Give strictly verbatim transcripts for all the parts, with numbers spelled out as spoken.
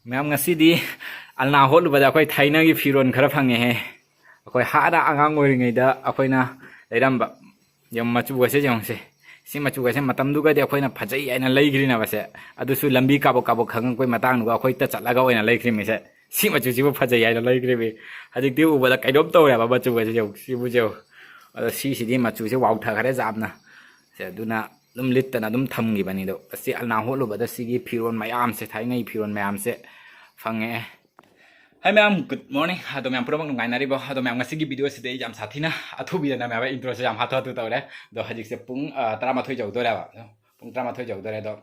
ꯃꯌꯥꯝ, ꯉꯁꯤꯗꯤ ꯑꯜꯅꯥ ꯍꯣꯠꯂꯨꯕꯗ ꯑꯩꯈꯣꯏ ꯊꯥꯏꯅꯒꯤ ꯐꯤꯔꯣꯜ ꯈꯔ ꯐꯪꯉꯦꯍꯦ꯫ ꯑꯩꯈꯣꯏ ꯍꯥꯟꯅ ꯑꯉꯥꯡ ꯑꯣꯏꯔꯤꯉꯩꯗ ꯑꯩꯈꯣꯏꯅ ꯂꯩꯔꯝꯕ꯫ ꯌꯦꯡꯉꯨ, ꯃꯆꯨꯒꯁꯦ ꯌꯦꯡꯉꯨꯁꯦ꯫ ꯁꯤ ꯃꯆꯨꯒꯁꯦ ꯃꯇꯝꯗꯨꯒꯗꯤ ꯑꯩꯈꯣꯏꯅ ꯐꯖꯩ ꯍꯥꯏꯅ ꯂꯩꯈ꯭ꯔꯤꯅꯦꯕꯁꯦ꯫ ꯑꯗꯨꯁꯨ ꯂꯝꯕꯤ ꯀꯥꯕꯛ ꯀꯥꯕꯛ ꯈꯪꯉꯛꯄꯩ ꯃꯇꯥꯡꯗꯨꯒ ꯑꯩꯈꯣꯏ ꯇ ꯆꯠꯂꯒ ꯑꯣꯏꯅ ꯂꯩꯈ꯭ꯔꯤꯃꯤꯁꯦ꯫ ꯁꯤ ꯃꯆꯨꯁꯤꯕꯨ ꯐꯖꯩ ꯍꯥꯏꯅ ꯂꯩꯈ꯭ꯔꯤꯃꯤ꯫ ꯍꯧꯖꯤꯛꯇꯤ ꯎꯕꯗ ꯀꯩꯅꯣꯝ ꯇꯧꯔꯦꯕ ꯃꯆꯨꯒꯁꯦ ꯌꯦꯡꯉꯨ, ꯁꯤꯕꯨ ꯌꯦꯡꯉꯨ꯫ ꯑꯗꯣ ꯁꯤꯁꯤꯗꯤ ꯃꯆꯨꯁꯦ ꯋꯥꯎꯊꯈꯔꯦ ꯌꯥꯝꯅ꯫ ꯁꯦ, ꯑꯗꯨꯅ ꯑꯗꯨꯝ ꯂꯤꯠꯇꯅ ꯑꯗꯨꯝ ꯊꯝꯈꯤꯕꯅꯤ꯫ ꯑꯗꯣ ꯑꯁꯤ ꯑꯜꯅꯥ ꯍꯣꯠꯂꯨꯕꯗ ꯁꯤꯒꯤ ꯐꯤꯔꯣꯜ ꯃꯌꯥꯝꯁꯦ, ꯊꯥꯏꯅꯒꯤ ꯐꯤꯔꯣꯜ ꯃꯌꯥꯝꯁꯦ ꯐꯪꯉꯛꯑꯦ꯫ ꯍꯥꯏ ꯃꯌꯥꯝ, good morning꯫ ꯑꯗꯣ ꯃꯌꯥꯝ ꯄꯨꯝꯅꯃꯛ ꯅꯨꯡꯉꯥꯏꯅꯔꯤꯕꯣ? ꯑꯗꯣ ꯃꯌꯥꯝ, ꯉꯁꯤꯒꯤ ꯚꯤꯗꯤꯑꯣꯁꯤꯗꯤ ꯑꯩ ꯌꯥꯝ ꯁꯥꯊꯤꯅ ꯑꯊꯨꯕꯤꯗ ꯅꯝꯃꯦꯕ, ꯏꯟꯇ꯭ꯔꯣꯁꯦ ꯌꯥꯝ ꯍꯥꯊꯨ ꯍꯥꯊꯨ ꯇꯧꯔꯦ꯫ ꯑꯗꯣ ꯍꯧꯖꯤꯛꯁꯦ ꯄꯨꯡ, ꯑ, ꯇꯔꯥꯃꯥꯊꯣꯏ ꯌꯧꯗꯣꯔꯦꯕ꯫ ꯑꯗꯣ ꯄꯨꯡ ꯇꯔꯥꯃꯥꯊꯣꯏ ꯌꯧꯗꯣꯔꯦ꯫ ꯑꯗꯣ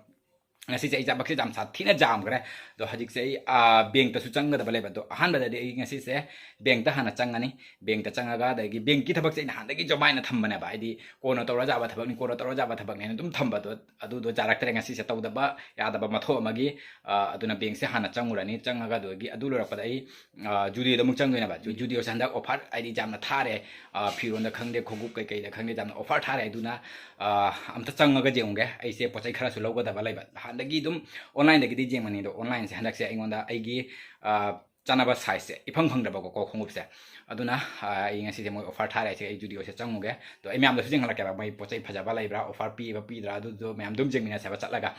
ꯉꯁꯤꯁꯦ ꯑꯩ ꯊꯕꯛꯁꯦ ꯌꯥꯝ ꯁꯥꯊꯤꯅ ꯌꯥꯝꯈ꯭ꯔꯦ꯫ ꯑꯗꯣ ꯍꯧꯖꯤꯛꯁꯦ ꯑꯩ, ꯑ, ꯕꯦꯡꯛꯇꯁꯨ ꯆꯪꯒꯗꯕ ꯂꯩꯕ꯫ ꯑꯗꯣ ꯑꯍꯥꯟꯕꯗꯗꯤ ꯑꯩ ꯉꯁꯤꯁꯦ ꯕꯦꯡꯛꯇ ꯍꯥꯟꯅ ꯆꯪꯉꯅꯤ꯫ ꯕꯦꯡꯛꯇ ꯆꯪꯉꯒ, ꯑꯗꯒꯤ ꯕꯦꯡꯛꯀꯤ ꯊꯕꯛꯁꯦ ꯑꯩꯅ ꯍꯥꯟꯅꯗꯒꯤ ꯖꯃꯥꯏꯅ ꯊꯝꯕꯅꯦꯕ, ꯍꯥꯏꯗꯤ ꯀꯣꯟꯅ ꯇꯧꯔ ꯌꯥꯕ ꯊꯕꯛꯅꯤ, ꯀꯣꯟꯅ ꯇꯧꯔ ꯌꯥꯕ ꯊꯕꯛꯅꯦꯅ ꯑꯗꯨꯝ ꯊꯝꯕꯗꯣ, ꯑꯗꯨꯗꯣ ꯌꯥꯔꯛꯇ꯭ꯔꯦ꯫ ꯉꯁꯤꯁꯦ ꯇꯧꯗꯕ ꯌꯥꯗꯕ ꯃꯊꯧ ꯑꯃꯒꯤ, ꯑ, ꯑꯗꯨꯅ ꯕꯦꯡꯛꯁꯦ ꯍꯥꯟꯅ ꯆꯪꯉꯨꯔꯅꯤ꯫ ꯆꯪꯉꯒ ꯑꯗꯨꯗꯒꯤ ꯑꯗꯨ ꯂꯣꯏꯔꯛꯄꯗ ꯑꯩ, ꯑ, ꯖꯨꯗꯤꯑꯣꯗ ꯑꯃꯨꯛ ꯆꯪꯗꯣꯏꯅꯦꯕ꯫ ꯖꯨ-, ꯖꯨꯗꯤꯑꯣꯁꯦ ꯍꯟꯗꯛ ꯑꯣꯐꯔ ꯍꯥꯏꯗꯤ ꯌꯥꯝꯅ ꯊꯥꯔꯦ꯫ ꯑ, ꯐꯤꯔꯣꯟꯗ ꯈꯪꯗꯦ, ꯈꯣꯡꯎꯞ ꯀꯩꯀꯩꯗ ꯈꯪꯗꯦ, ꯌꯥꯝꯅ ꯑꯣꯐꯔ ꯊꯥꯔꯦ꯫ ꯑꯗꯨꯅ, ꯑ, ꯑꯝꯇ ꯆꯪꯉꯒ ꯌꯦꯡꯉꯨꯒꯦ꯫ ꯑꯩꯁꯦ ꯄꯣꯠ ꯆꯩ ꯈꯔꯁꯨ ꯂꯧꯒꯗꯕ ꯂꯩꯕ꯫ ꯍꯥꯟꯅꯗꯒꯤ ꯑꯗꯨꯝ ꯑꯣꯟꯂꯥꯏꯟꯗꯒꯤꯗꯤ ꯌꯦꯡꯕꯅꯤ, ꯑꯗꯣ ꯑꯣꯟꯂꯥꯏꯟꯁꯦ ꯍꯟꯗꯛꯁꯦ ꯑꯩꯉꯣꯟꯗ ꯑꯩꯒꯤ, ꯑ, ꯆꯥꯅꯕ ꯁꯥꯏꯖꯁꯦ ꯏꯐꯪ ꯐꯪꯗꯕꯀꯣ, ꯈꯣꯡꯎꯞꯁꯦ꯫ ꯑꯗꯨꯅ, ꯑ, ꯑꯩ ꯉꯁꯤꯁꯦ ꯃꯣꯏ ꯑꯣꯐꯔ ꯊꯥꯔꯦ ꯍꯥꯏꯁꯦ ꯑꯩ ꯖꯨꯗꯤꯑꯣꯁꯦ ꯆꯪꯉꯨꯒꯦ꯫ ꯑꯗꯣ ꯑꯩ ꯃꯌꯥꯝꯗꯁꯨ ꯌꯦꯡꯍꯜꯂꯛꯀꯦꯕ, ꯃꯣꯏ ꯄꯣꯠ ꯆꯩ ꯐꯖꯕ ꯂꯩꯕ꯭ꯔꯥ, ꯑꯣꯐꯔ ꯄꯤꯕ ꯄꯤꯗ꯭ꯔꯥ, ꯑꯗꯨꯗꯣ ꯃꯌꯥꯝ ꯑꯗꯨꯝ ꯌꯦꯡꯃꯤꯟꯅꯁꯦꯕ ꯆꯠꯂꯒ꯫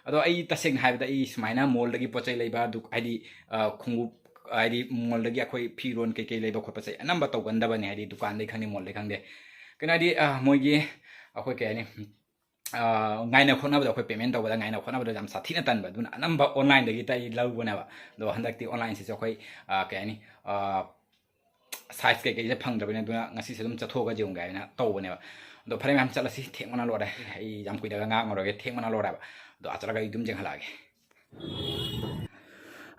ꯑꯗꯣ ꯑꯩ ꯇꯁꯦꯡꯅ ꯍꯥꯏꯕꯗ ꯑꯩ ꯁꯨꯃꯥꯏꯅ ꯃꯣꯜꯗꯒꯤ ꯄꯣꯠ ꯆꯩ ꯂꯩꯕ, ꯗꯨ-, ꯍꯥꯏꯗꯤ, ꯑ, ꯈꯣꯡꯎꯞ, ꯍꯥꯏꯗꯤ ꯃꯣꯜꯗꯒꯤ ꯑꯩꯈꯣꯏ ꯐꯤꯔꯣꯟ ꯀꯩꯀꯩ ꯂꯩꯕ ꯈꯣꯠꯄꯁꯦ ꯑꯅꯝꯕ ꯇꯧꯒꯟꯗꯕꯅꯦ, ꯍꯥꯏꯗꯤ ꯗꯨꯀꯥꯟꯗꯩ ꯈꯪꯗꯦ, ꯃꯣꯜꯗꯩ ꯈꯪꯗꯦ꯫ ꯀꯩꯅꯣ ꯍꯥꯏꯗꯤ, ꯑ, ꯃꯣꯏꯒꯤ ꯑꯩꯈꯣꯏ ꯀꯩ ꯍꯥꯏꯅꯤ, ꯑ, ꯉꯥꯏꯅ ꯈꯣꯠꯅꯕꯗ, ꯑꯩꯈꯣꯏ ꯄꯦꯃꯦꯟ ꯇꯧꯕꯗ ꯉꯥꯏꯅ ꯈꯣꯠꯅꯕꯗ ꯌꯥꯝ ꯁꯥꯊꯤꯅ ꯇꯟꯕ꯫ ꯑꯗꯨꯅ ꯑꯅꯝꯕ ꯑꯣꯟꯂꯥꯏꯟꯗꯒꯤ ꯑꯩ ꯂꯧꯕꯅꯦꯕ꯫ ꯑꯗꯣ ꯍꯟꯗꯛꯇꯤ ꯑꯣꯟꯂꯥꯏꯟꯁꯤꯁꯨ ꯑꯩꯈꯣꯏ, ꯑ, ꯀꯩ ꯍꯥꯏꯅꯤ, ꯑ, ꯁꯥꯏꯖ ꯀꯩꯀꯩꯁꯦ ꯐꯪꯗ꯭ꯔꯕꯅꯤꯅ, ꯑꯗꯨꯅ ꯉꯁꯤꯁꯦ ꯑꯗꯨꯝ ꯆꯠꯊꯣꯛꯑꯒ ꯌꯦꯡꯉꯨꯒꯦ ꯍꯥꯏꯅ ꯇꯧꯕꯅꯦꯕ꯫ ꯑꯗꯣ ꯐꯔꯦ ꯃꯌꯥꯝ, ꯆꯠꯂꯁꯤ, ꯊꯦꯡꯕꯅ ꯂꯣꯏꯔꯦ꯫ ꯑꯩ ꯌꯥꯝ ꯀꯨꯏꯗꯒ ꯉꯥꯡꯉꯔꯣꯏꯒꯦ, ꯊꯦꯡꯕꯅ ꯂꯣꯏꯔꯦꯕ꯫ ꯑꯗꯣ ꯑꯥ ꯆꯠꯂꯒ ꯑꯩ ꯑꯗꯨꯝ ꯌꯦꯡꯍꯜꯂꯛꯑꯒꯦ꯫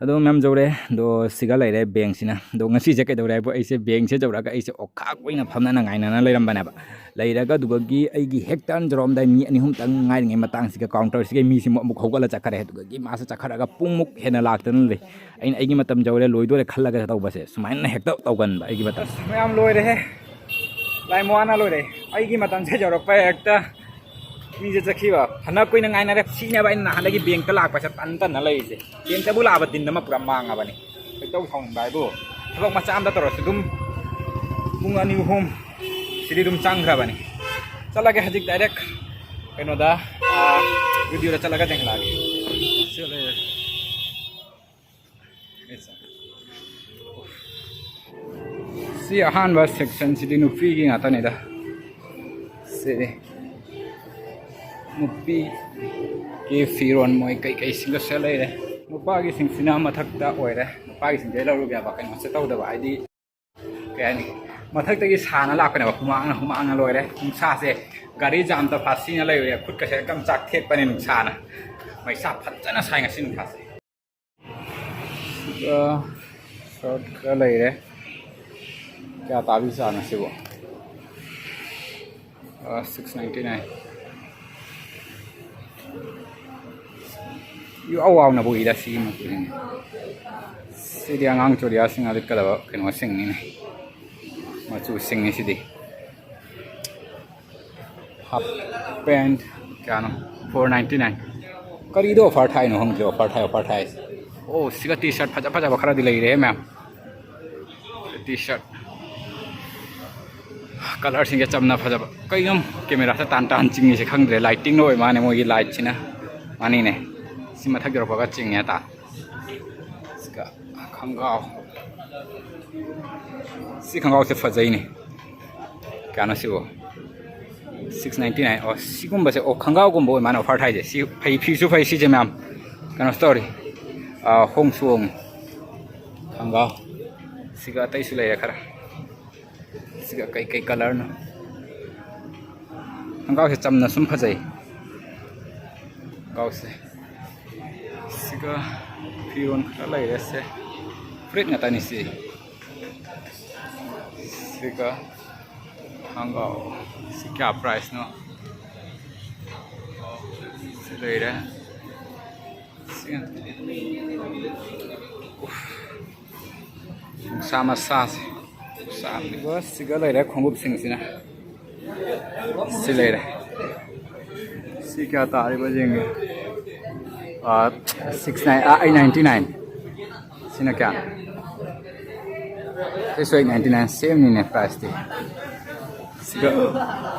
ꯑꯗꯣ ꯃꯌꯥꯝ ꯌꯧꯔꯦ꯫ ꯑꯗꯣ ꯁꯤꯒ ꯂꯩꯔꯦ ꯕꯦꯡꯛꯁꯤꯅ꯫ ꯑꯗꯣ ꯉꯁꯤꯁꯦ ꯀꯩꯗꯧꯔꯦ ꯍꯥꯏꯕꯨ, ꯑꯩꯁꯦ ꯕꯦꯡꯛꯁꯦ ꯌꯧꯔꯛꯑꯒ ꯑꯩꯁꯦ ꯑꯣꯈꯥꯛ ꯑꯣꯏꯅ ꯐꯝꯅꯅ ꯉꯥꯏꯅꯅ ꯂꯩꯔꯝꯕꯅꯦꯕ꯫ ꯂꯩꯔꯒ ꯑꯗꯨꯒꯒꯤ ꯑꯩꯒꯤ ꯍꯦꯛ ꯇꯔꯟ ꯌꯧꯔꯝꯗꯥꯏ ꯃꯤ ꯑꯅꯤ ꯑꯍꯨꯝꯇꯪ ꯉꯥꯏꯔꯤꯉꯩ ꯃꯇꯥꯡꯁꯤꯒ ꯀꯥꯎꯟꯇꯔꯁꯤꯒ ꯃꯤꯁꯤꯃꯨꯛ ꯑꯃꯨꯛ ꯍꯧꯒꯠꯂ ꯆꯠꯈ꯭ꯔꯦ꯫ ꯑꯗꯨꯗꯒꯤ ꯃꯥꯁꯦ ꯆꯠꯈꯠꯂꯒ ꯄꯨꯡꯃꯨꯛ ꯍꯦꯟꯅ ꯂꯥꯛꯇꯅ ꯂꯩ꯫ ꯑꯩꯅ ꯑꯩꯒꯤ ꯃꯇꯝ ꯌꯧꯔꯦ, ꯂꯣꯏꯗꯣꯔꯦ ꯈꯜꯂꯒ ꯇꯧꯕꯁꯦ ꯁꯨꯃꯥꯏꯅ ꯍꯦꯛꯇ ꯇꯧꯒꯟꯕ ꯑꯩꯒꯤ ꯃꯇꯝ꯫ ꯑꯁ, ꯃꯌꯥꯝ ꯂꯣꯏꯔꯦꯍꯦ꯫ ꯂꯥꯏ ꯃꯣꯍꯥꯅ ꯂꯣꯏꯔꯦ꯫ ꯑꯩꯒꯤ ꯃꯇꯝꯁꯦ ꯌꯧꯔꯛꯄ ꯍꯦꯛꯇ ꯃꯤꯁꯦ ꯆꯠꯈꯤꯕ ꯐꯅ ꯀꯨꯏꯅ ꯉꯥꯏꯅꯔꯦ꯫ ꯁꯤꯅꯦꯕ ꯑꯩꯅ ꯅꯍꯥꯟꯗꯒꯤ ꯕꯦꯡꯛꯇ ꯂꯥꯛꯄꯁꯦ ꯇꯟ ꯇꯟꯅ ꯂꯩꯔꯤꯁꯦ꯫ ꯕꯦꯡꯛꯇꯕꯨ ꯂꯥꯛꯑꯕ ꯗꯤꯟ ꯑꯃ ꯄꯨꯔꯥ ꯃꯥꯡꯉꯕꯅꯤ꯫ ꯈꯣꯏꯗꯧ ꯁꯥꯎꯅꯤꯡꯕ ꯍꯥꯏꯕꯨ꯫ ꯊꯕꯛ ꯃꯆꯥ ꯑꯝꯗ ꯇꯧꯔꯁꯨ ꯑꯗꯨꯝ ꯄꯨꯡ ꯑꯅꯤ ꯑꯍꯨꯝ ꯁꯤꯗꯤ ꯑꯗꯨꯝ ꯆꯪꯈ꯭ꯔꯕꯅꯤ꯫ ꯆꯠꯂꯒꯦ ꯍꯧꯖꯤꯛ ꯗꯥꯏꯔꯦꯛ ꯀꯩꯅꯣꯗ, ꯚꯤꯗꯤꯑꯣꯗ ꯆꯠꯂꯒ ꯊꯦꯡꯅꯔꯒꯦ꯫ ꯁꯤ ꯑꯍꯥꯟꯕ ꯁꯦꯛꯁꯟꯁꯤꯗꯤ ꯅꯨꯄꯤꯒꯤ ꯉꯥꯛꯇꯅꯤꯗ꯫ ꯁꯤꯗꯤ ꯅꯨꯄꯤꯒꯤ ꯐꯤꯔꯣꯟ ꯃꯣꯏ ꯀꯩꯀꯩꯁꯤꯡꯗꯣ ꯁꯦꯠ ꯂꯩꯔꯦ꯫ ꯅꯨꯄꯥꯒꯤꯁꯤꯡꯁꯤꯅ ꯃꯊꯛꯇ ꯑꯣꯏꯔꯦ꯫ ꯅꯨꯄꯥꯒꯤꯁꯤꯡꯁꯦ ꯂꯧꯔꯨꯒꯦ ꯍꯥꯏꯕ ꯀꯩꯅꯣꯁꯦ ꯇꯧꯗꯕ, ꯍꯥꯏꯗꯤ ꯀꯩ ꯍꯥꯏꯅꯤ, ꯃꯊꯛꯇꯒꯤ ꯁꯥꯅ ꯂꯥꯛꯄꯅꯦꯕ꯫ ꯍꯨꯃꯥꯡꯅ ꯍꯨꯃꯥꯡꯅ ꯂꯣꯏꯔꯦ꯫ ꯅꯨꯡꯁꯥꯁꯦ ꯒꯥꯔꯤ ꯖꯥꯝꯗ ꯐꯥꯁꯤꯅ ꯂꯩꯔꯦ꯫ ꯈꯨꯠꯀꯁꯦ ꯀꯝ ꯆꯥꯛ ꯊꯦꯛꯄꯅꯦ ꯅꯨꯡꯁꯥꯅ꯫ ꯃꯩꯁꯥ ꯐꯖꯅ ꯁꯥꯏ ꯉꯁꯤ ꯅꯨꯡꯁꯥꯁꯦ꯫ ꯁꯤꯒ ꯁꯔꯠ ꯈꯔ ꯂꯩꯔꯦ꯫ ꯀꯌꯥ ꯇꯥꯕꯤ ꯆꯥꯅꯣ ꯁꯤꯕꯣ? Six ninety nine. ꯏꯋꯥꯎ ꯋꯥꯎꯅꯕꯨ ꯏꯗ ꯁꯤꯒꯤ ꯃꯆꯨꯁꯤꯡꯁꯦ꯫ ꯁꯤꯗꯤ ꯑꯉꯥꯡ ꯆꯣꯔꯤꯌꯥꯁꯤꯡꯅ ꯂꯤꯠꯀꯗꯕ ꯀꯩꯅꯣꯁꯤꯡꯅꯤꯅꯦ꯫ ꯃꯆꯨꯁꯤꯡꯅꯤ ꯁꯤꯗꯤ꯫ ꯍꯥꯞ ꯄꯦꯟ ꯀꯌꯥꯅꯣ? Four ninety nine. ꯀꯔꯤꯗ ꯑꯣꯐꯔ ꯊꯥꯏꯅꯣ ꯈꯪꯗ꯭ꯔꯦ꯫ ꯑꯣꯐꯔ ꯊꯥꯏ, ꯑꯣꯐꯔ ꯊꯥꯏ꯫ ꯑꯣ, ꯁꯤꯒ ꯇꯤ ꯁꯔꯠ ꯐꯖ ꯐꯖꯕ ꯈꯔꯗꯤ ꯂꯩꯔꯦ ꯃꯌꯥꯝ꯫ ꯇꯤ ꯁꯔꯠ ꯀꯂꯔꯁꯤꯡꯁꯦ ꯆꯝꯅ ꯐꯖꯕ꯫ ꯀꯩꯅꯣ ꯀꯦꯃꯦꯔꯥꯁꯦ ꯇꯥꯟ ꯇꯥꯟ ꯆꯤꯡꯉꯤꯁꯦ ꯈꯪꯗ꯭ꯔꯦ꯫ ꯂꯥꯏꯇꯤꯡꯅ ꯑꯣꯏ ꯃꯥꯅꯦ, ꯃꯣꯏꯒꯤ ꯂꯥꯏꯠꯁꯤꯅ꯫ ꯃꯥꯅꯤꯅꯦ꯫ ꯁꯤ ꯃꯊꯛ ꯌꯧꯔꯛꯄꯒ ꯆꯤꯡꯉꯦ ꯍꯥꯏꯇꯥꯔꯦ꯫ ꯁꯤꯒ ꯈꯣꯡꯒ꯭ꯔꯥꯎ꯫ ꯁꯤ ꯈꯣꯡꯒ꯭ꯔꯥꯎꯁꯦ ꯐꯖꯩꯅꯦ꯫ ꯀꯌꯥꯅꯣ ꯁꯤꯕꯣ? Six ninety nine. ꯑꯣ, ꯁꯤꯒꯨꯝꯕꯁꯦ, ꯑꯣ, ꯈꯣꯡꯒ꯭ꯔꯥꯎꯒꯨꯝꯕ ꯑꯣꯏ ꯃꯥꯅ ꯑꯣꯐꯔ ꯊꯥꯏꯁꯦ꯫ ꯁꯤ ꯐꯩ, ꯐꯤꯁꯨ ꯐꯩ ꯁꯤꯁꯦ ꯃꯌꯥꯝ꯫ ꯀꯩꯅꯣꯁꯨ ꯇꯧꯔꯤ꯫ ꯑꯥ, ꯍꯣꯡꯁꯨ ꯍꯣꯡꯉꯤ꯫ ꯈꯣꯡꯒ꯭ꯔꯥꯎ꯫ ꯁꯤꯒ ꯑꯇꯩꯁꯨ ꯂꯩꯔꯦ ꯈꯔ꯫ ꯁꯤꯒ ꯀꯩꯀꯩ ꯀꯂꯔꯅꯣ? ꯈꯣꯡꯒ꯭ꯔꯥꯎꯁꯦ ꯆꯝꯅ ꯁꯨꯝ ꯐꯖꯩ꯫ ꯈꯣꯡꯒ꯭ꯔꯥꯎꯁꯦ꯫ ꯁꯤꯒ ꯐꯤꯔꯣꯟ ꯈꯔ ꯂꯩꯔꯦ ꯁꯦ꯫ ꯐꯨꯔꯤꯠ ꯉꯥꯛꯇꯅꯤ ꯁꯤ꯫ ꯁꯤꯒ ꯈꯣꯡꯒ꯭ꯔꯥꯎ꯫ ꯁꯤ ꯀꯌꯥ ꯄ꯭ꯔꯥꯏꯁꯅꯣ? ꯁꯤ ꯂꯩꯔꯦ꯫ ꯁꯤ ꯉꯥꯛꯇꯅꯤ꯫ ꯎꯐ꯫ ꯅꯨꯡꯁꯥ ꯃꯁꯥꯁꯦ꯫ ꯅꯨꯡꯁꯥ ꯑꯗꯨꯒ ꯁꯤꯒ ꯂꯩꯔꯦ ꯈꯣꯡꯎꯞꯁꯤꯡꯁꯤꯅ꯫ ꯁꯤ ꯂꯩꯔꯦ꯫ ꯁꯤ ꯀꯌꯥ ꯇꯥꯔꯤꯕ ꯌꯦꯡꯒꯦ꯫ Six nine, eight ninety nine. ꯁꯤꯅ ꯀꯌꯥ? ꯁꯤꯁꯨ ꯑꯩꯠ ꯅꯥꯏꯟꯇꯤ ꯅꯥꯏꯟ, ꯁꯦꯝꯅꯤꯅꯦ ꯄ꯭ꯔꯥꯏꯁꯇꯤ꯫ ꯁꯤꯒ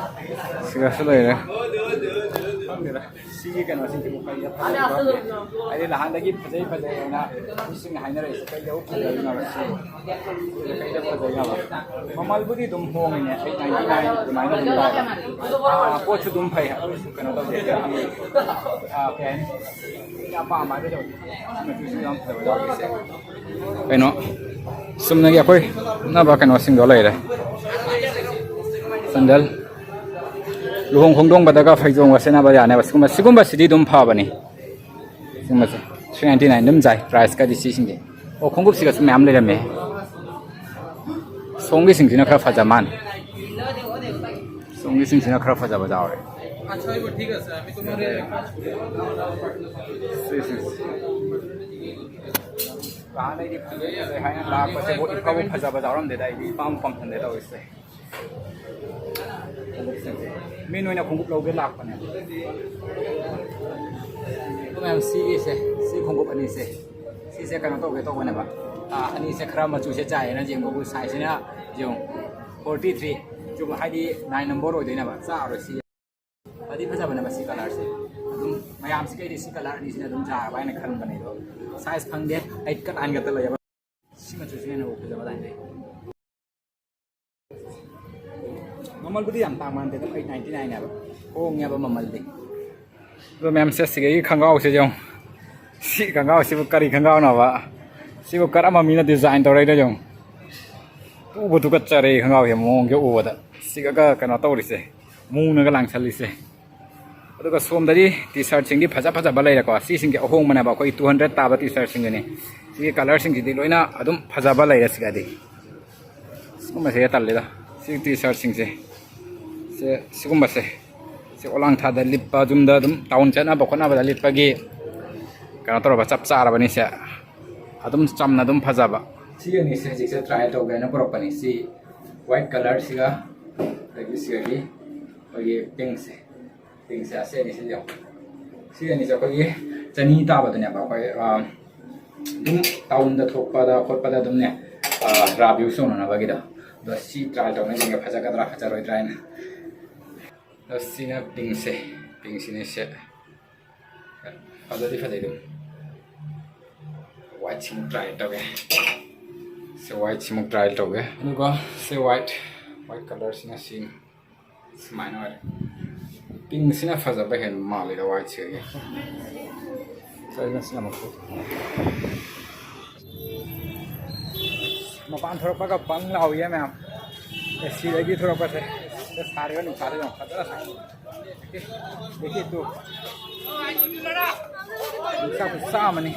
ꯁꯤꯒꯁꯨ ꯂꯩꯔꯦ꯫ ꯈꯪꯗꯦꯗ, ꯁꯤꯒꯤ ꯀꯩꯅꯣꯁꯤꯡꯁꯤꯕꯨ ꯀꯩꯗ ꯐꯖꯩ ꯈꯪꯗꯦ꯫ ꯍꯥꯏꯗꯤ ꯅꯍꯥꯟꯗꯒꯤ ꯐꯖꯩ ꯐꯖꯩ ꯍꯥꯏꯅ ꯃꯤꯁꯤꯡꯅ ꯍꯥꯏꯅꯔꯛꯏꯁꯦ ꯀꯩꯗꯕꯨ ꯐꯖꯔꯤꯅꯣꯕ ꯁꯤꯕꯨ? ꯀꯩꯗ ꯐꯖꯩꯅꯣꯕ? ꯃꯃꯜꯕꯨꯗꯤ ꯑꯗꯨꯝ ꯍꯣꯡꯉꯤꯅꯦ, ꯑꯩꯠ ꯅꯥꯏꯟꯇꯤ ꯅꯥꯏꯟ ꯑꯗꯨꯃꯥꯏꯅ ꯑꯗꯨꯝ ꯇꯧꯔꯦ꯫ ꯑꯥ, ꯄꯣꯠꯁꯨ ꯑꯗꯨꯝ ꯐꯩ, ꯑꯗꯨ ꯀꯩꯅꯣ ꯇꯧꯗꯦ꯫ ꯑꯥ, ꯀꯩ ꯍꯥꯏꯅꯤ? ꯑꯩꯅ ꯑꯄꯥꯝꯕ ꯍꯥꯏꯕꯗꯣ ꯃꯆꯨꯁꯨ ꯌꯥꯝ ꯐꯖꯕ ꯌꯥꯎꯔꯤꯁꯦ꯫ ꯀꯩꯅꯣ, ꯆꯨꯝꯅꯒꯤ ꯑꯩꯈꯣꯏ ꯎꯅꯕ ꯀꯩꯅꯣꯁꯤꯡꯗꯣ ꯂꯩꯔꯦ꯫ ꯁꯟꯗꯜ, ꯂꯨꯍꯣꯡ ꯈꯣꯡꯗꯣꯡꯕꯗꯒ ꯐꯩꯖꯣꯝꯒ ꯁꯦꯠꯅꯕ ꯌꯥꯅꯦꯕ꯫ ꯁꯤꯒꯨꯝꯕ, ꯁꯤꯒꯨꯝꯕꯁꯤꯗꯤ ꯑꯗꯨꯝ ꯐꯕꯅꯤ꯫ ꯁꯤꯒꯨꯝꯕꯁꯦ ꯊ꯭ꯔꯤ ꯅꯥꯏꯟꯇꯤ ꯅꯥꯏꯟ ꯑꯗꯨꯝ ꯆꯥꯏ, ꯄ꯭ꯔꯥꯏꯁꯀꯗꯤ ꯁꯤꯁꯤꯡꯁꯦ꯫ ꯑꯣ, ꯈꯣꯡꯎꯞꯁꯤꯒꯁꯨ ꯃꯌꯥꯝ ꯂꯩꯔꯝꯃꯦ꯫ ꯁꯣꯝꯒꯤꯁꯤꯡꯁꯤꯅ ꯈꯔ ꯐꯖ ꯃꯥꯟ꯫ ꯁꯣꯝꯒꯤꯁꯤꯡꯁꯤꯅ ꯈꯔ ꯐꯖꯕ ꯌꯥꯎꯔꯦ꯫ ꯁꯤ, ꯁꯤ, ꯁꯤ꯫ ꯍꯥꯟꯅꯩꯗꯤ ꯐꯖꯩ ꯐꯖꯩ ꯍꯥꯏꯅ ꯂꯥꯛꯄꯁꯤꯕꯨ ꯏꯐꯕꯨ ꯐꯖꯕ ꯌꯥꯎꯔꯝꯗꯦꯗ, ꯑꯩꯗꯤ ꯏꯄꯥꯝ ꯄꯥꯝꯁꯤꯜꯂꯦ ꯇꯧꯔꯤꯁꯦ꯫ ꯃꯦꯟ ꯑꯣꯏꯅ ꯈꯣꯡꯎꯞ ꯂꯧꯒꯦ ꯂꯥꯛꯄꯅꯦ꯫ ꯃꯌꯥꯝ ꯁꯤꯒꯤꯁꯦ, ꯁꯤ ꯈꯣꯡꯎꯞ ꯑꯅꯤꯁꯦ, ꯁꯤꯁꯦ ꯀꯩꯅꯣ ꯇꯧꯒꯦ ꯇꯧꯕꯅꯦꯕ꯫ ꯑꯥ, ꯑꯅꯤꯁꯦ ꯈꯔ ꯃꯆꯨꯁꯦ ꯆꯥꯏꯌꯦꯅ ꯌꯦꯡꯕꯕꯨ ꯁꯥꯏꯖꯁꯤꯅ ꯌꯦꯡꯉꯨ, ꯐꯣꯔꯇꯤ ꯊ꯭ꯔꯤ, ꯆꯨꯝ ꯍꯥꯏꯗꯤ ꯅꯥꯏꯟ ꯅꯝꯕꯔ ꯑꯣꯏꯗꯣꯏꯅꯦꯕ, ꯆꯥꯔꯣꯏ ꯁꯤ꯫ ꯐꯗꯤ ꯐꯖꯕꯅꯦ ꯃꯁꯤ ꯀꯂꯔꯁꯦ꯫ ꯑꯗꯨꯝ ꯃꯌꯥꯝꯁꯤꯒꯩꯗꯤ ꯁꯤ ꯀꯂꯔ ꯑꯅꯤꯁꯤꯅ ꯑꯗꯨꯝ ꯌꯥꯔꯕ ꯍꯥꯏꯅ ꯈꯟꯕꯅꯦ, ꯑꯗꯣ ꯁꯥꯏꯖ ꯐꯪꯗꯦ꯫ ꯑꯩꯠꯀ ꯅꯥꯏꯟꯒ ꯂꯩꯌꯦꯕ꯫ ꯁꯤ ꯃꯆꯨꯁꯤꯅ ꯍꯦꯟꯅ ꯐꯖꯕ ꯂꯥꯏꯟꯗꯩ꯫ ꯃꯃꯜꯕꯨꯗꯤ ꯌꯥꯝ ꯇꯥꯡꯕ ꯅꯠꯇꯦ, ꯑꯗꯨꯝ ꯑꯩꯠ ꯅꯥꯏꯟꯇꯤ ꯅꯥꯏꯟ ꯍꯥꯏꯕ, ꯍꯣꯡꯉꯦꯕ ꯃꯃꯜꯗꯤ꯫ ꯑꯗꯣ ꯃꯌꯥꯝꯁꯦ ꯁꯤꯒꯤ ꯈꯣꯡꯒ꯭ꯔꯥꯎꯁꯦ ꯌꯦꯡꯉꯨ꯫ ꯁꯤ ꯈꯣꯡꯒ꯭ꯔꯥꯎꯁꯤꯕꯨ ꯀꯔꯤ ꯈꯣꯡꯒ꯭ꯔꯥꯎꯅꯣꯕ? ꯁꯤꯕꯨ ꯀꯔꯝꯕ ꯃꯤꯅ ꯗꯤꯖꯥꯏꯟ ꯇꯧꯔꯛꯏꯅꯣ ꯌꯦꯡꯉꯨ꯫ ꯇꯨꯕꯨ ꯇꯨꯀꯠꯆꯔꯦ ꯈꯣꯡꯒ꯭ꯔꯥꯎꯁꯦ ꯃꯑꯣꯡꯁꯦ ꯎꯕꯗ꯫ ꯁꯤꯒ ꯀꯩꯅꯣ ꯇꯧꯔꯤꯁꯦ, ꯃꯨꯅꯒ ꯂꯥꯡꯁꯜꯂꯤꯁꯦ꯫ ꯑꯗꯨꯒ ꯁꯣꯝꯗꯗꯤ ꯇꯤ ꯁꯥꯔꯠꯁꯤꯡꯗꯤ ꯐꯖ ꯐꯖꯕ ꯂꯩꯔꯦꯀꯣ꯫ ꯁꯤꯁꯤꯡꯁꯦ ꯑꯍꯣꯡꯕꯅꯦꯕ, ꯑꯩꯈꯣꯏ ꯇꯨ ꯍꯟꯗ꯭ꯔꯦꯠ ꯇꯥꯕ ꯇꯤ ꯁꯥꯔꯠꯁꯤꯡꯗꯨꯅꯤ꯫ ꯁꯤꯒꯤ ꯀꯂꯔꯁꯤꯡꯁꯤꯗꯤ ꯂꯣꯏꯅ ꯑꯗꯨꯝ ꯐꯖꯕ ꯂꯩꯔꯦ꯫ ꯁꯤꯒꯗꯤ ꯁꯤꯒꯨꯝꯕꯁꯦ ꯇꯜꯂꯤꯗ꯫ ꯁꯤ ꯇꯤ ꯁꯥꯔꯠꯁꯤꯡꯁꯦ, ꯁꯦ, ꯁꯤꯒꯨꯝꯕꯁꯦ, ꯁꯤ ꯑꯣꯂꯥꯡꯊꯥꯗ ꯂꯤꯠꯄ, ꯌꯨꯝꯗ ꯑꯗꯨꯝ ꯇꯥꯎꯟ ꯆꯠꯅꯕ ꯈꯣꯠꯅꯕꯗ ꯂꯤꯠꯄꯒꯤ ꯀꯩꯅꯣ ꯇꯧꯔꯕ ꯆꯞ ꯆꯥꯔꯕꯅꯤ꯫ ꯁꯦ ꯑꯗꯨꯝ ꯆꯝꯅ ꯑꯗꯨꯝ ꯐꯖꯕ꯫ ꯁꯤ ꯑꯅꯤꯁꯦ ꯍꯧꯖꯤꯛꯁꯦ ꯇ꯭ꯔꯥꯏ ꯇꯧꯒꯦꯅ ꯄꯨꯔꯛꯄꯅꯤ꯫ ꯁꯤ ꯋꯥꯏꯠ ꯀꯂꯔꯁꯤꯒ ꯑꯗꯒꯤ ꯁꯤꯒꯗꯤ ꯑꯩꯈꯣꯏꯒꯤ ꯄꯤꯡꯁꯦ꯫ ꯄꯤꯡꯁꯦ ꯑꯁꯤ ꯑꯅꯤꯁꯤ ꯌꯦꯡꯉꯣ꯫ ꯁꯤ ꯑꯅꯤꯁꯦ ꯑꯩꯈꯣꯏꯒꯤ ꯆꯅꯤ ꯇꯥꯕꯗꯨꯅꯦꯕ꯫ ꯑꯩꯈꯣꯏ, ꯑ, ꯑꯗꯨꯝ ꯇꯥꯎꯟꯗ ꯊꯣꯛꯄꯗ ꯈꯣꯠꯄꯗ ꯑꯗꯨꯝꯅꯦ, ꯑ, ꯔꯥꯞ ꯌꯨꯁ ꯇꯧꯅꯅꯕꯒꯤꯗꯣ꯫ ꯑꯗꯣ ꯁꯤ ꯇ꯭ꯔꯥꯏ ꯇꯧꯅ ꯌꯦꯡꯒꯦ, ꯐꯖꯒꯗ꯭ꯔꯥ ꯐꯖꯔꯣꯏꯗ꯭ꯔꯥ ꯍꯥꯏꯅ꯫ ꯑꯗꯣ ꯁꯤꯅ ꯄꯤꯡꯁꯦ, ꯄꯤꯡꯁꯤꯅꯦ ꯁꯦ꯫ ꯐꯖꯗꯤ ꯐꯖꯩ ꯑꯗꯨꯝ꯫ ꯋꯥꯏꯠꯁꯤꯃꯨꯛ ꯇ꯭ꯔꯥꯏ ꯇꯧꯒꯦ꯫ ꯁꯤ ꯋꯥꯏꯠꯁꯤꯃꯨꯛ ꯇ꯭ꯔꯥꯏ ꯇꯧꯒꯦ꯫ ꯑꯗꯨꯒ ꯁꯤ ꯋꯥꯏꯠ, ꯋꯥꯏꯠ ꯀꯂꯔꯁꯤꯅ ꯁꯤꯅꯤ꯫ ꯁꯨꯃꯥꯏꯅ ꯑꯣꯏꯔꯦ꯫ ꯄꯤꯡꯁꯤꯅ ꯐꯖꯕ ꯍꯦꯟꯕ ꯃꯥꯜꯂꯤꯗ ꯋꯥꯏꯠꯁꯤꯗꯒꯤ꯫ ꯁꯤ ꯑꯃꯨꯛ ꯃꯄꯥꯟ ꯊꯣꯔꯛꯄꯒ ꯕꯪ ꯂꯥꯎꯏꯌꯦ ꯃꯌꯥꯝ꯫ ꯑꯦ ꯁꯤꯗꯒꯤ ꯊꯣꯔꯛꯄꯁꯦ꯫ ꯁꯤꯗ ꯁꯥꯔꯤꯕ ꯅꯨꯡꯁꯥꯁꯦ ꯌꯦꯡꯉꯣ꯫ ꯐꯖꯅ ꯁꯥꯏ꯫ ꯗꯦꯈꯤꯌꯦ ꯇꯨ꯫ ꯅꯨꯡꯁꯥ ꯈꯨꯠꯁꯥ ꯑꯃꯅꯤ꯫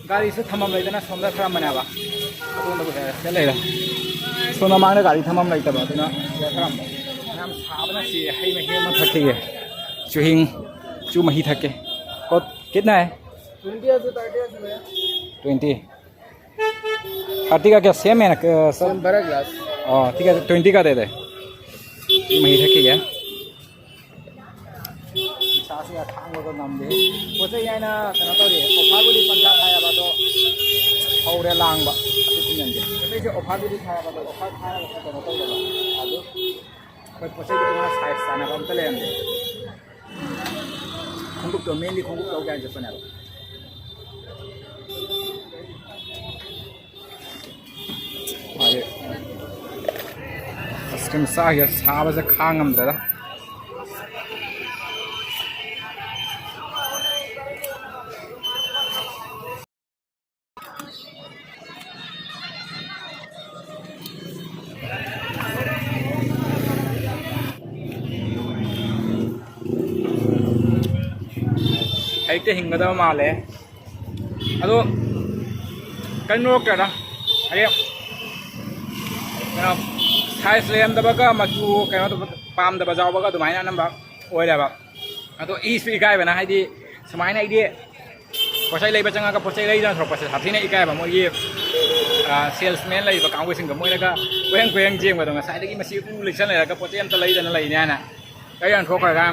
ꯒꯥꯔꯤꯁꯨ ꯊꯝꯐꯝ ꯂꯩꯇꯅ ꯁꯣꯝꯗ ꯊꯝꯃꯝꯕꯅꯦꯕ꯫ ꯑꯗꯣꯝꯗ ꯁꯤꯗ ꯂꯩꯔꯦ꯫ ꯁꯣꯝ ꯃꯃꯥꯡꯗ ꯒꯥꯔꯤ ꯊꯝꯐꯝ ꯂꯩꯇꯕ, ꯑꯗꯨꯅ ꯁꯤꯗ ꯊꯝꯃꯝꯕ꯫ ꯌꯥꯝ ꯁꯥꯕꯅ ꯁꯤ ꯍꯩ ꯃꯍꯤ ꯑꯃ ꯊꯛꯈꯤꯒꯦ꯫ ꯆꯨꯍꯤꯡ, ꯆꯨ ꯃꯍꯤ ꯊꯛꯀꯦ꯫ ꯀꯣꯠ, कितना है? ट्वेंटी है, थर्टी है। ट्वेंटी। थर्टी का क्या सेम है ना? क-, सब? सेम, बड़ा ग्लास। ꯑꯣ, ठीक है, ट्वेंटी का दे दे। ꯆꯨ ꯃꯍꯤ ꯊꯛꯈꯤꯒꯦ꯫ ꯏꯁꯥꯁꯦ ꯈꯥꯡꯕꯒ ꯉꯝꯗꯦ꯫ ꯄꯣꯠ ꯆꯩ ꯍꯥꯏꯅ ꯀꯩꯅꯣ ꯇꯧꯔꯤ, ꯑꯣꯐꯔꯕꯨꯗꯤ ꯄꯪꯊꯥ ꯊꯥꯏꯌꯦꯕ, ꯑꯗꯣ ꯍꯧꯔꯦ ꯂꯥꯡꯕ꯫ ꯑꯗꯨ ꯊꯤꯡꯖꯤꯟꯒꯦ꯫ ꯄꯣꯠ ꯆꯩꯁꯦ ꯑꯣꯐꯔꯕꯨꯗꯤ ꯊꯥꯏꯌꯦꯕ, ꯑꯗꯣ ꯑꯣꯐꯔ ꯊꯥꯔꯒꯁꯨ ꯀꯩꯅꯣ ꯇꯧꯗꯕ꯫ ꯑꯗꯨ ꯑꯩꯈꯣꯏ ꯄꯣꯠ ꯆꯩꯗꯣ ꯑꯩꯉꯣꯟꯗ ꯁꯥꯏꯖ ꯆꯥꯟꯅꯕ ꯑꯝꯇ ꯂꯩꯔꯝꯗꯦ꯫ ꯈꯣꯡꯎꯞꯇꯣ, ꯃꯦꯟꯂꯤ ꯈꯣꯡꯎꯞ ꯂꯧꯒꯦ ꯍꯥꯏꯅ ꯆꯠꯄꯅꯦꯕ꯫ ꯃꯥꯒꯤ ꯑꯥꯏꯁ ꯀ꯭ꯔꯤꯝ ꯆꯥꯈꯤꯕ ꯁꯥꯕꯁꯦ ꯈꯥꯡ ꯉꯝꯗ꯭ꯔꯦꯗ꯫ ꯍꯦꯛꯇ ꯍꯤꯡꯒꯗꯕ ꯃꯥꯜꯂꯦ꯫ ꯑꯗꯣ ꯀꯩꯅꯣ ꯀꯩꯅꯣ ꯍꯥꯏꯗꯤ ꯀꯩꯅꯣ ꯁꯥꯏꯖ ꯂꯩꯔꯝꯗꯕꯒ ꯃꯆꯨ ꯀꯩꯅꯣ ꯇꯧꯕ ꯄꯥꯝꯗꯕ ꯌꯥꯎꯕꯒ ꯑꯗꯨꯃꯥꯏꯅ ꯑꯅꯝꯕ ꯑꯣꯏꯔꯦꯕ꯫ ꯑꯗꯣ ꯏꯁꯨ ꯏꯀꯥꯏꯕꯅ ꯍꯥꯏꯗꯤ ꯁꯨꯃꯥꯏꯅ ꯑꯩꯗꯤ ꯄꯣꯠꯆꯩ ꯂꯩꯕ ꯆꯪꯉꯒ ꯄꯣꯠꯆꯩ ꯂꯩꯗꯅ ꯊꯣꯔꯛꯄꯁꯦ ꯁꯥꯊꯤꯅ ꯏꯀꯥꯏꯕ꯫ ꯃꯣꯏꯒꯤ ꯁꯦꯜꯁꯃꯦꯟ ꯂꯩꯔꯤꯕ ꯀꯥꯡꯕꯨꯁꯤꯡꯗꯣ ꯃꯣꯏꯅꯒ ꯀꯣꯏꯍꯪ ꯀꯣꯏꯍꯪ ꯆꯦꯟꯕꯗꯣ ꯉꯁꯥꯏꯗꯒꯤ ꯃꯁꯤ ꯎ ꯂꯩꯁꯟ ꯂꯩꯔꯒ ꯄꯣꯠꯆꯩ ꯑꯝꯇ ꯂꯩꯗꯅ ꯂꯩꯅꯤ ꯍꯥꯏꯅ ꯂꯩꯗꯅ ꯊꯣꯛꯈ꯭ꯔꯒ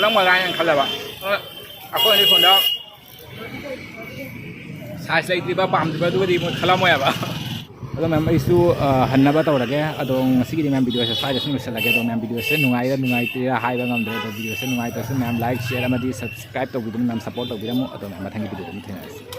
ꯈꯜꯂꯝꯒꯗ꯭ꯔꯥ ꯍꯥꯏꯅ ꯈꯜꯂꯦꯕ꯫ ꯑꯗꯨꯅ ꯑꯩꯈꯣꯏ ꯑꯅꯤ ꯐꯣꯟꯗ ꯁꯥꯏꯖ ꯂꯩꯇ꯭ꯔꯤꯕ, ꯄꯥꯝꯗ꯭ꯔꯤꯕ, ꯑꯗꯨꯒꯗꯤ ꯃꯣꯏ ꯈꯜꯂꯝꯃꯣꯏꯕ꯫ ꯑꯗꯣ ꯃꯌꯥꯝ, ꯑꯩꯁꯨ, ꯑ, ꯍꯟꯅꯕ ꯇꯧꯔꯒꯦ꯫ ꯑꯗꯣ ꯉꯁꯤꯒꯤꯗꯤ ꯃꯌꯥꯝ ꯚꯤꯗꯤꯑꯣꯁꯦ ꯁ꯭ꯋꯥꯏꯗ ꯁꯨꯝ ꯂꯣꯏꯁꯤꯜꯂꯒꯦ꯫ ꯑꯗꯣ ꯃꯌꯥꯝ, ꯚꯤꯗꯤꯑꯣꯁꯦ ꯅꯨꯡꯉꯥꯏꯔꯤꯔꯥ ꯅꯨꯡꯉꯥꯏꯇ꯭ꯔꯤꯔꯥ ꯍꯥꯏꯕ ꯉꯝꯗ꯭ꯔꯦ꯫ ꯑꯗꯣ ꯚꯤꯗꯤꯑꯣꯁꯦ ꯅꯨꯡꯉꯥꯏꯇ꯭ꯔꯁꯨ ꯃꯌꯥꯝ like, share ꯑꯃꯗꯤ subscribe ꯇꯧꯕꯤꯗꯨꯅ ꯃꯌꯥꯝ support ꯇꯧꯕꯤꯔꯝꯃꯨ꯫ ꯑꯗꯣ ꯃꯌꯥꯝ ꯃꯊꯪꯒꯤ ꯚꯤꯗꯤꯑꯣꯗ ꯑꯃꯨꯛ ꯊꯦꯡꯅꯔꯁꯤ꯫